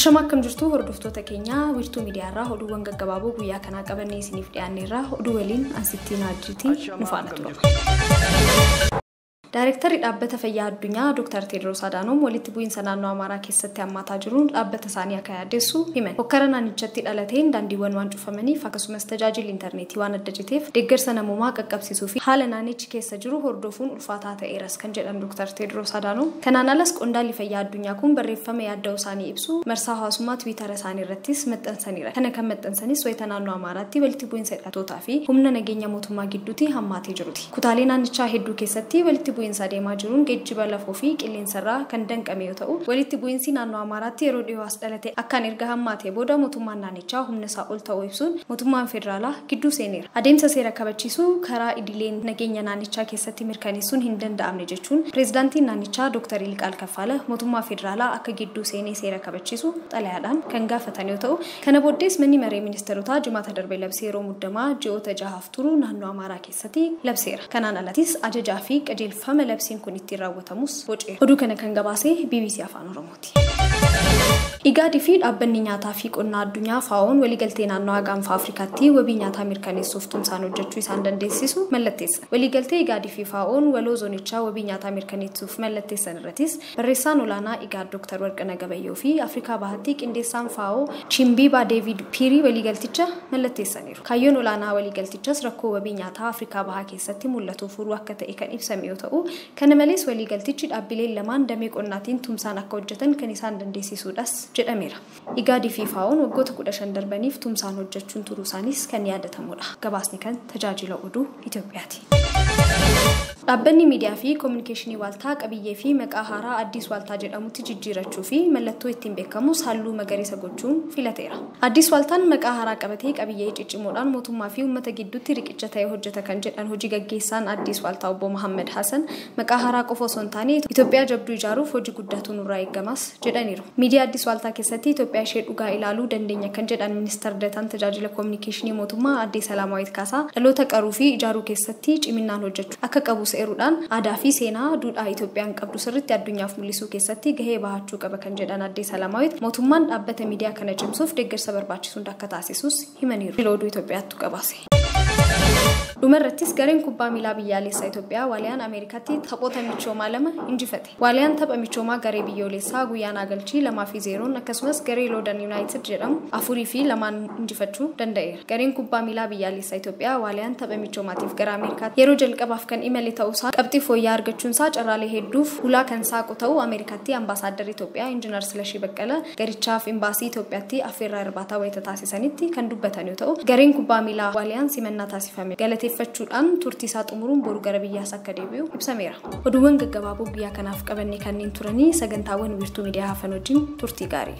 Ashama akkam jirtu hordoftoota keenya wiirtuu miidiyaarraa oduuwwan gaggabaaboo guyyaa kanaa qabannee isiniif dhiyaanneerraa oduu waliin ansittiin hajjiitii nu faana tura. Daareektarri dhaabbata fayyaa addunyaa Dr. Teediroos Adaanoom walitti bu'iinsa naannoo Amaaraa keessatti hammaataa jiruun dhaabbata isaanii akka yaaddeessu himan. Hokkara naannichatti dhalateen daandiiwwan waan cufamaniif akkasumas tajaajilli intarneetii waan adda citeef deeggarsa namoomaa qaqqabsiisuu fi haala naannichi keessa jiru hordofuun ulfaataa ta'eeras kan jedhan Dr. Teediroos Adaanoom. Kanaan alas qondaalli fayyaa addunyaa kun barreeffama yaadda'uu isaanii ibsu marsaa hawaasummaa Tiwiitara isaanii irrattis maxxansaniira. Kana kan maxxansanis wayita naannoo Amaaraatti walitti bu'iinsa hidhattootaa fi humna nageenya mootummaa gidduutti hammaatee jiruti. Kutaalee naannichaa hedduu keessatti walitti bu'iinsa adeemaa jiruun geejjiba lafoo fi qilleensarraa kan danqame yoo ta'u walitti bu'iinsi naannoo Amaaraatti yeroo dhiyoo as dhalate akkaan erga hammaatee booda mootummaan naannichaa humna isaa ol ta'uu ibsuun mootummaan federaalaa gidduu seeneera. Adeemsa seera kabachiisuu karaa idileen nageenya naannichaa keessatti mirkaneessuun hin danda'amne jechuun pireezidaantiin naannichaa Dr. Ilqaal Kaffaala mootummaa federaalaa akka gidduu seenee seera kabachiisu xalayaadhaan kan gaafatan yoo ta'u kana booddees manni maree ministeerotaa jimaata darbe labsee yeroo muddamaa ji'oota jahaaf turu naannoo Amaaraa keessatti labseera. Kanaan alattis ajajaa fi qajeelfama labsiin kun ittiin raawwatamus boceera. Oduu kana kan gabaase BBC Afaan Oromooti. Igaadii fi dhaabbanni nyaataa fi qonnaa addunyaa FAO'n waliigaltee naannoo gaanfa Afrikaatti wabii nyaataa mirkaneessuuf tumsaan hojjechuu isaan dandeessisu mallatteessan. Waliigaltee Igaadii fi FAO'n waloo zoonichaa wabii nyaataa mirkaneessuuf mallatteessan irrattis barreessaan olaanaa Igaad Dr. Warqinaa Gabayyoo fi Afrikaa Bahaatti qindeessaan FAO Chimbiibaa Deevid Piirii waliigalticha mallatteessaniiru. Kaayyoon olaanaa waliigaltichas rakkoo wabii nyaataa Afrikaa Bahaa keessatti mul'atu furuu akka ta'e kan ibsame yoo ta'u kana malees waliigaltichi dhaabbileen lamaan damee qonnaatiin tumsaan akka hojjetan kan isaan dandeessisuudhas jedhameera. Igaadii fi FAO'n waggoota 15 darbaniif tumsaan hojjechuun turuu isaanis kan yaadatamudha. Gabaasni kan tajaajila oduu Itoophiyaati. Dhaabbanni miidiyaa fi koominikeeshinii Waaltaa qabiyyee fi maqaa haaraa Addis Waaltaa jedhamutti jijjiirachuu fi mallattoo ittiin beekamus halluu magariisa gochuun filateera. Addis Waaltaan maqaa haaraa qabatee qabiyyee ciccimoodhaan mootummaa fi uummata gidduutti riqicha ta'ee hojjeta kan jedhan hojii gaggeessaan Addis Waaltaa obbo Mohammed Hassan maqaa haaraa qofa osoo hin taane Itoophiyaa jabduu ijaaruuf hojii guddaatu nurraa eegamas jedhaniiru. Miidiyaa Addis Waaltaa keessatti Itoophiyaa ishee dhugaa ilaaluu dandeenya kan jedhan ministeer Deetaan tajaajila koominikeeshinii mootummaa Addee Salaamaawit Kaasaa dhaloota qaruu fi ijaaruu keessatti ciminaan hojjechuu akka qabu seeruudhaan aadaa fi seenaa duudhaa Itoophiyaan qabdu sirriitti addunyaaf mul'isuu keessatti gahee bahachuu qaba kan jedhan Addee Salaamaawit mootummaan dhaabbata miidiyaa kana cimsuuf deeggarsa barbaachisu hunda akka taasisus himaniiru. Oduu Itoophiyaattu gabaase. Dhumarrattis gareen kubbaa miilaa biyyaalessaa Itoophiyaa Waaliyaan Ameerikaatti taphoota michoomaa lama injifate. Waaliyaan tapha michoomaa garee biyyoolessaa Guyyaanaa galchii 2-0 akkasumas garee Loodan Yuunaayitid jedhamu 4-2 injifachuu danda'eera. Gareen kubbaa miilaa biyyaalessaa Itoophiyaa Waaliyaan tapha michoomaatiif gara Ameerikaatti yeroo jalqabaaf kan imale ta'uusaa qabxii fooyya'aa argachuunsaa carraalee hedduuf hulaa kan saaqu ta'uu Ameerikaatti ambaasaaddarri Itoophiyaa Injiinar Silashii Baqqala garichaaf imbaasii Itoophiyaatti affeerraa irbaataa wayita taasisanitti kan dubbatan yoo ta'u gareen kubbaa miilaa Waaliyaan simannaa taasifame galateeffachuudhaan turtii isaa xumuruun boru gara biyyaas akka deebi'u ibsameera. Oduuwwan gaggabaaboo guyyaa kanaaf qabanne kanneen turanii sagantaawwan wiirtuu miidiyaa hafan wajjin turtii gaarii.